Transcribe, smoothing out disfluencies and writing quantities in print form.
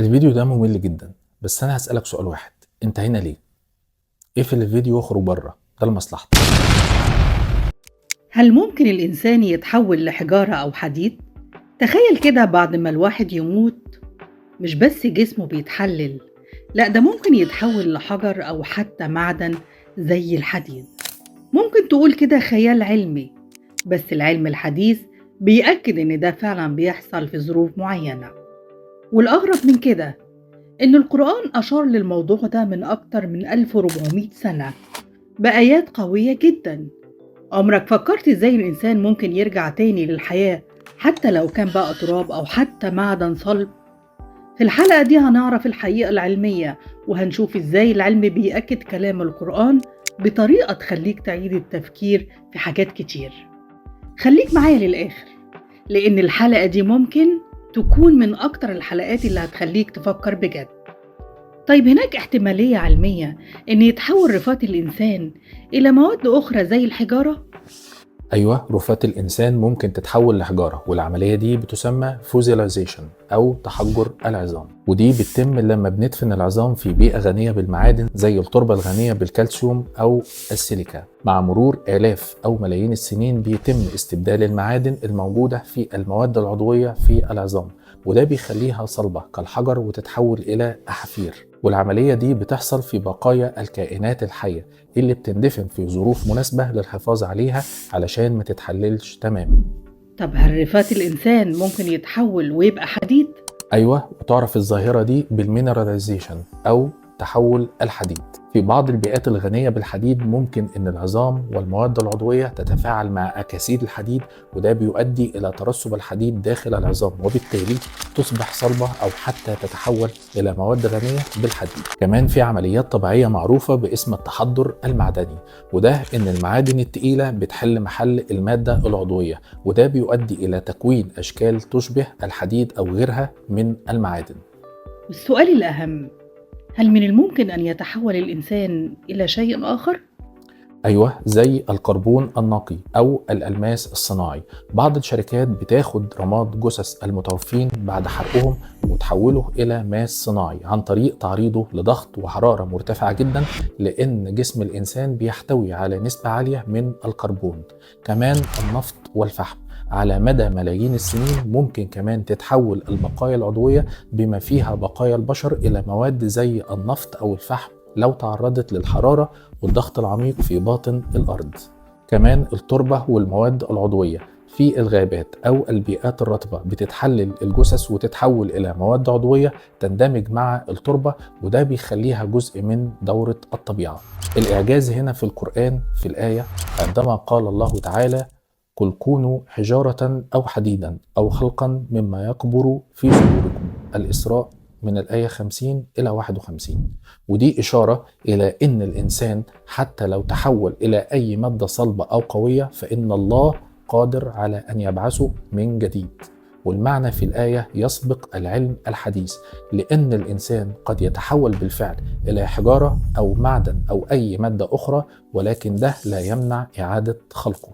الفيديو ده ممل جدا، بس انا هسألك سؤال واحد. انت هنا ليه؟ اقفل الفيديو واخرج بره، ده لمصلحتك. هل ممكن الإنسان يتحول لحجارة أو حديد؟ تخيل كده بعد ما الواحد يموت مش بس جسمه بيتحلل، لا ده ممكن يتحول لحجر أو حتى معدن زي الحديد. ممكن تقول كده خيال علمي، بس العلم الحديث بيأكد إن ده فعلا بيحصل في ظروف معينة. والأغرب من كده إن القرآن أشار للموضوع ده من أكتر من 1400 سنة بآيات قوية جدا. عمرك فكرت ازاي الإنسان ممكن يرجع تاني للحياة حتى لو كان بقى تراب أو حتى معدن صلب؟ في الحلقة دي هنعرف الحقيقة العلمية، وهنشوف ازاي العلم بيأكد كلام القرآن بطريقة تخليك تعيد التفكير في حاجات كتير. خليك معايا للآخر، لأن الحلقة دي ممكن تكون من أكتر الحلقات اللي هتخليك تفكر بجد. طيب هناك احتمالية علمية إن يتحول رفات الإنسان إلى مواد أخرى زي الحجارة؟ ايوه، رفات الانسان ممكن تتحول لحجاره، والعمليه دي بتسمى فوزيلايزيشن او تحجر العظام. ودي بتتم لما بندفن العظام في بيئه غنيه بالمعادن زي التربه الغنيه بالكالسيوم او السيليكا. مع مرور آلاف او ملايين السنين بيتم استبدال المعادن الموجوده في المواد العضويه في العظام، وده بيخليها صلبه كالحجر وتتحول الى احافير. والعمليه دي بتحصل في بقايا الكائنات الحيه اللي بتندفن في ظروف مناسبة للحفاظ عليها علشان ما تتحللش تماما. طب هل رفات الإنسان ممكن يتحول ويبقى حديد؟ أيوة، وتعرف الظاهرة دي بالمينراليزيشن أو تحول الحديد. في بعض البيئات الغنية بالحديد ممكن أن العظام والمواد العضوية تتفاعل مع أكاسيد الحديد، وده بيؤدي إلى ترسب الحديد داخل العظام، وبالتالي تصبح صلبة أو حتى تتحول إلى مواد غنية بالحديد. كمان في عمليات طبيعية معروفة باسم التحضر المعدني، وده أن المعادن التقيلة بتحل محل المادة العضوية، وده بيؤدي إلى تكوين أشكال تشبه الحديد أو غيرها من المعادن. والسؤال الأهم، هل من الممكن أن يتحول الإنسان إلى شيء آخر؟ أيوة، زي الكربون النقي أو الألماس الصناعي. بعض الشركات بتاخد رماد جثث المتوفين بعد حرقهم وتحوله إلى ماس صناعي عن طريق تعريضه لضغط وحرارة مرتفعة جدا، لأن جسم الإنسان بيحتوي على نسبة عالية من الكربون. كمان النفط والفحم على مدى ملايين السنين ممكن كمان تتحول البقايا العضوية بما فيها بقايا البشر إلى مواد زي النفط أو الفحم لو تعرضت للحرارة والضغط العميق في باطن الأرض. كمان التربة والمواد العضوية في الغابات أو البيئات الرطبة بتتحلل الجثث وتتحول إلى مواد عضوية تندمج مع التربة، وده بيخليها جزء من دورة الطبيعة. الإعجاز هنا في القرآن في الآية عندما قال الله تعالى: قل كونوا حجارة أو حديدا أو خلقا مما يكبر في صدوركم. الإسراء من الآية 50 إلى 51. ودي إشارة إلى أن الإنسان حتى لو تحول إلى أي مادة صلبة أو قوية فإن الله قادر على أن يبعثه من جديد. والمعنى في الآية يسبق العلم الحديث، لأن الإنسان قد يتحول بالفعل إلى حجارة أو معدن أو أي مادة أخرى، ولكن ده لا يمنع إعادة خلقه.